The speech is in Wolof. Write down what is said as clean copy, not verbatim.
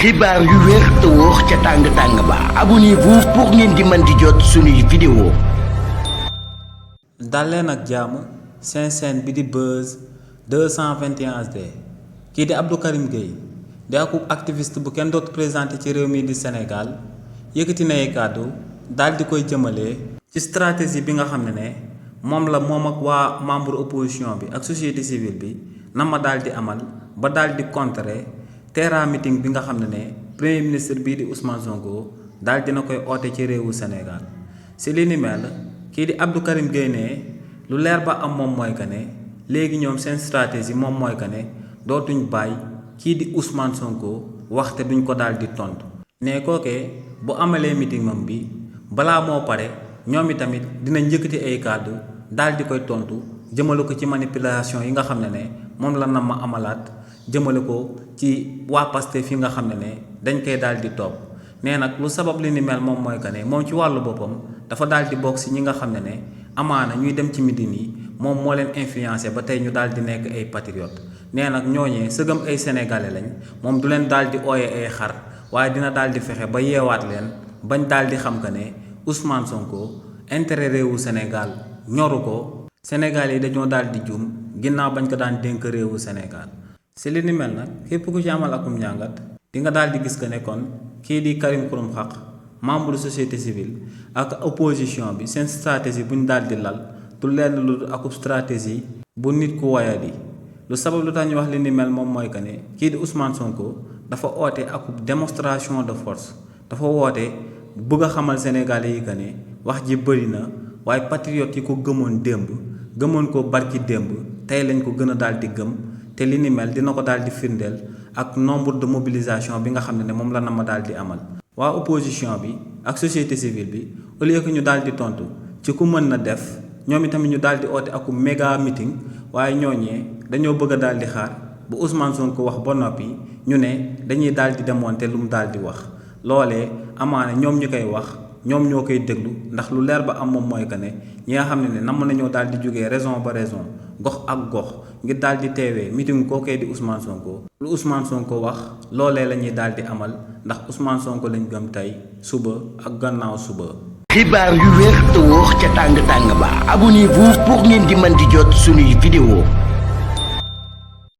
xibaar yu wér te wóor ca tàng ba abonnez-vous pour ngeen di mën di jot suñuy vidéo. dal leen ak jàmm seen chaîne bi di Buzz 221 HD kii di Abdou Karim Gueye di akub activiste bu kenn dootu présenté ci réew mi di Sénégal yëkkati na ay kàddu daal di koy jëmale ci stratégie bi nga xam ne moom ak waa membre opposition bi ak société civile bi na ma daal di amal ba daal di contrer terrain meeting bi nga xam ne premier ministre bii di Ousmane Sonko daal dina koy oote ci réewu Sénégal si li ni mel kii di Abdou Karim Gueye ne lu leer ba am moom mooy que ne léegi ñoom seen stratégie moom mooy que ne dootuñ bàyyi kii di Ousmane Sonko waxte duñ ko daal di tontu. ne kookee bu amalee meeting moom bi balaa moo pare ñoom itamit dina njëkkati ay kàddu daal di koy tontu jëmale ko ci manipulation yi nga xam ne moom la na ma amalaat jëmale ko ci waa Pastef fi nga xam ne dañ koy daal di topp. nee nag lu sabab li ni mel moom mooy que ne moom ci wàllu boppam dafa daal di bokk si ñi nga xam ne amaana ñuy dem ci meeting yi moom moo leen influencé ba tey ñu daal di nekk ay patriote. nee nag ñooñee sëgam ay sénégalais lañ moom du leen daal di ooye ay xar waaye dina daal di fexe ba yeewaat leen bañ daal di xam que ne Ousmane Sonko intérêt réewu Sénégal ñoru ko. Sénégal yi dañoo daal di juum ginnaaw bañ ko daan dénk réewu Sénégal. si li ni mel nag képp ku ci amal akum njàngat di nga daal di gis que ne kon kii di Karim Xurum Xaq membre société civile ak opposition bi seen stratégie bu ñu daal di lal du lenn lu akub stratégie bu nit ku wayadi. lu sabab lu tax ñu wax li ni mel moom mooy que ne kii di Ousmane Sonko dafa oote akub démonstration de force dafa woote bëgg a xamal Sénégalais yi que ne wax ji bëri na waaye patriote yi ko gëmoon démb gëmoon ko barki démb tey lañ ko gën a daal di gëm. te li ni mel dina ko daal di firndeel ak nombre de mobilisation bi nga xam ne moom la na ma daal di amal. waa opposition bi ak société civile bi au lieu que ñu daal di tontu ci ku mën na def ñoom itamit ñu daal di oote aku méga meeting waaye ñooñee dañoo bëgg a daal di xaar bu Ousmane Sonko wax ba noppi ñu ne dañuy daal di démonter lu mu daal di wax. loolee amaana ñoom ñu koy wax ñoom ñoo koy déglu ndax lu leer ba am moom mooy que ne ñi nga xam ne nam nañoo daal di jógee raison ba raison gox ak gox ngir daal di teewee meeting kookee di Ousmane Sonko. lu Ousmane Sonko wax loolee la ñuy daal di amal ndax Ousmane Sonko lañ gëm tey suba ak gannaaw suba. xibaar yu wér te wóor ca tàng ba abonnez-vous pour ngeen di mën di jot suñuy vidéo.